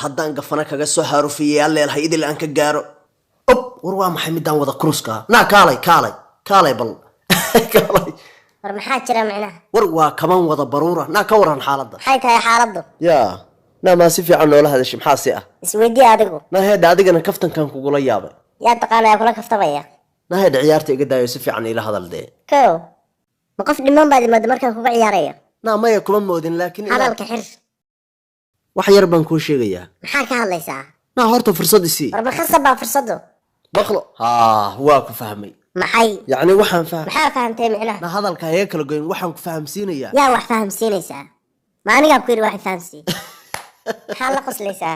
Haddaan gafana kaga soo haarufiyey alleelhay idil aan ka gaaro. Ob, war waa maxay midaan wada kuruska? Naa kaalay, kaalay, kaalay, bal kaalay. War maxaa jira micnaha? War waa kaban wada baruura. Naa ka waran xaaladda? Maxay tahay xaaladdu? Yaa naa, maa si fiican noola hadashay, maxaa si ah? Isweydii adigu. Naa heedha, adigana kaftankan kugula yaabay. Yaa taqaanaya kula kaftamaya? Naa heedha, ciyaarta iga daayo, si fiican iila hadal dee. Kow, ma qof dhiman baad imooda markaan kuga ciyaarayo? Naa maya, kuma moodin, laakiin hadalka xir. Wax yar baan kuu sheegayaa. Maxaa ka hadlaysaa? Naa horta fursad isii. War ma khasab baa fursaddu? Baqlo haa, waa ku fahmay. Maxay? Yacni waxaan fahm Maxaa fahamtay micnaha? Naa hadalka haga kala goyn, waxaan ku fahamsiinayaa. Yaa wax fahamsiinaysaa? Ma anigaa ku yidhi wax fahamsii? Maxaa la qoslaysaa?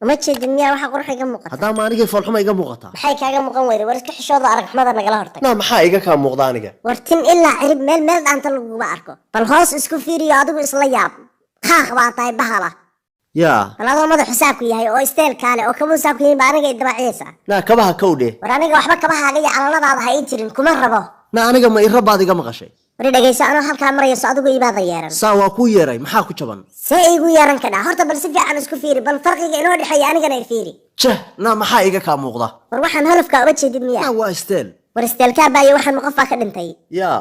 Uma jeedin miyaa waxa qurux iga muuqata? Haddaa ma anigay foolxuma iga muuqataa? Maxay kaaga muuqan weyday? War iska xishooda, arag xumada nagala hortag. Naa maxaa iga kaa muuqda aniga? War tin ilaa cirib meel meel dhaanta laguma arko. Bal hoos isku fiiriyo, adigu isla yaab. Qaaq baa tahay bahala. Yaa? Bal adoo madaxu saabku yahay oo isteelkaale oo kabuu saabku yihiin baa aniga idabaciyaysaa. Naa kabaha kowdhe. War aniga waxba kabahaaga iyo calaladaada ha ii jirin, kuma rabo. Naa aniga ma ira baad iga maqashay? Wari dhegayso, anoo halkaa marayso adigu ibaada yeeran. Saa waa kuu yeeray, maxaa ku jaban? See iigu yeeran kadhaa? Horta bal si fiican isku fiiri, bal farqiga inoo dhexeeya anigana i fiiri. Jah, naa maxaa iga kaa muuqda? War waxaan holofkaa uma jeedid miyaa? Naa waa isteel. War isteelkaa baayo, waxaan ma qof baa ka dhintay? Yaa?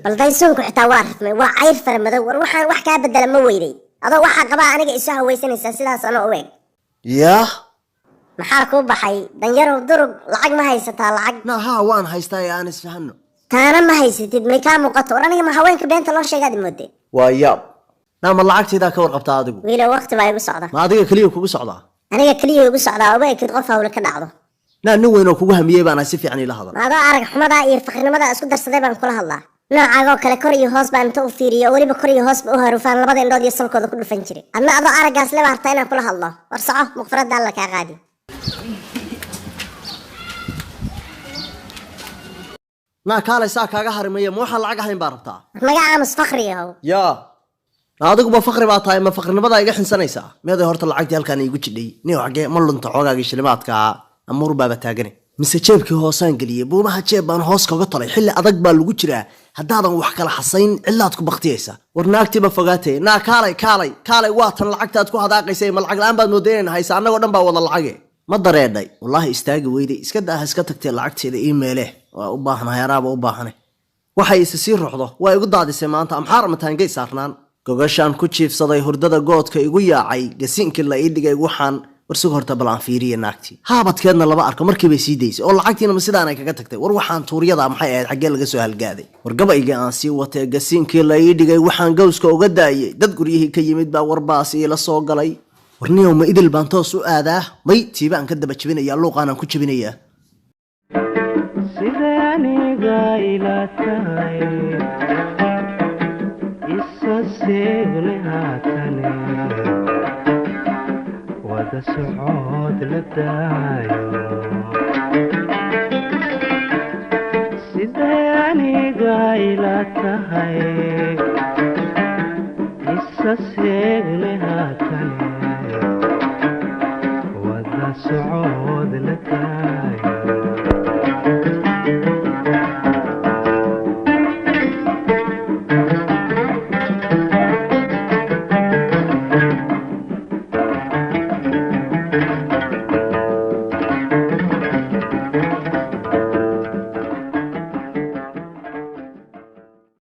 Bal daysuunku xitaa waa rafmay, waa cayr fara madow. War waxaan wax kaa bedela ma weyday? Adoo waxaa qabaa aniga isu hawaysanaysaa sidaas anoo u eg. Yaa? Maxaa kuu baxay, danyarow? Durug, lacag ma haysataa lacag? Naa haa, waan haystaa ee aan isfahanno. Taana ma haysatid, may kaa muuqato? War aniga ma haweenka beenta loo sheegaad moode? Waa yaab. Naa ma lacagtaydaa ka warqabtaa adigu? Wiilow, waqti baa igu socda. Ma adiga keliya kugu socdaa? Aniga keliya igu socdaa, uma ekid qof hawle ka dhacdo. Naa nin weyn oo kugu hamiyey baana, si fiican ila hadal. Ma adoo arag xumadaa iyo faqrinimadaa isku darsaday baan kula hadlaa? Noocaagoo kale kor iyo hoos baan inta u fiiriyo oo weliba kor iyo hoosba u harufaan labada indhood iyo salkooda ku dhufan jiray. Adna adoo araggaas leba hartaa inaan kula hadlo? War soco, muqfaradda alla kaa qaadi. Naa kaalay, saa kaaga harimaya, ma waxaan lacag ahayn baa rabtaa? War naga aamus, faqri yahow. Yaa? Naa adiguba faqri baa tahay, ma faqrinimadaa iga xinsanaysaa? Meeday horta lacagtii halkaan iigu jidhay? Nin xagee ma lunta xoogaagii shilimaadka amuur baaba taagane? Mise jeebkii hoosaan geliyey? Buumaha jeeb baan hoos kaga tolay. Xilli adag baa lagu jiraa, haddaadan wax kala xasayn cillaad ku baktiyaysa. War naagtiiba fogaatay. Naa kaalay, kaalay, kaalay, waa tan lacagtaad ku hadaaqaysay. Ma lacag la-aan baad mooday inayna haysa? Annagoo dhan baa wada lacage. Ma dareedhay? Wallaahi istaagi weyday. Iska daa, ha iska tagtee, lacagteeda ii meele, waa u baahanahay, anaaba u baahane. Waxay isa sii ruxdo waa igu daadisay maanta. Amxaar mataangay saarnaan gogashaan ku jiifsaday, hurdada goodka igu yaacay, gasiinkii la ii dhigay. Waxaan warsuga horta bal aan fiiriye naagtii. Haabadkeedna lama arko, markiibay sii daysay oo lacagtiina ma sidaan ay kaga tagtay. War waxaan tuuryada maxay ahayd? Xaggee laga soo halgaaday? War gabaygii aan sii watee, gasiinkii la ii dhigay waxaan gowska uga daayey, dad guryihii ka yimid baa warbaas iila soo galay. War niyow, ma idil baan toos u aadaa? May, tiibaan ka daba jebinayaa, luuqaanaan ku jebinayaa. Siday aniga ila tahay, isa seegne haatane, wada socod la daayo. Siday aniga ila tahay, isa seegne haatane, wada socod la daayo.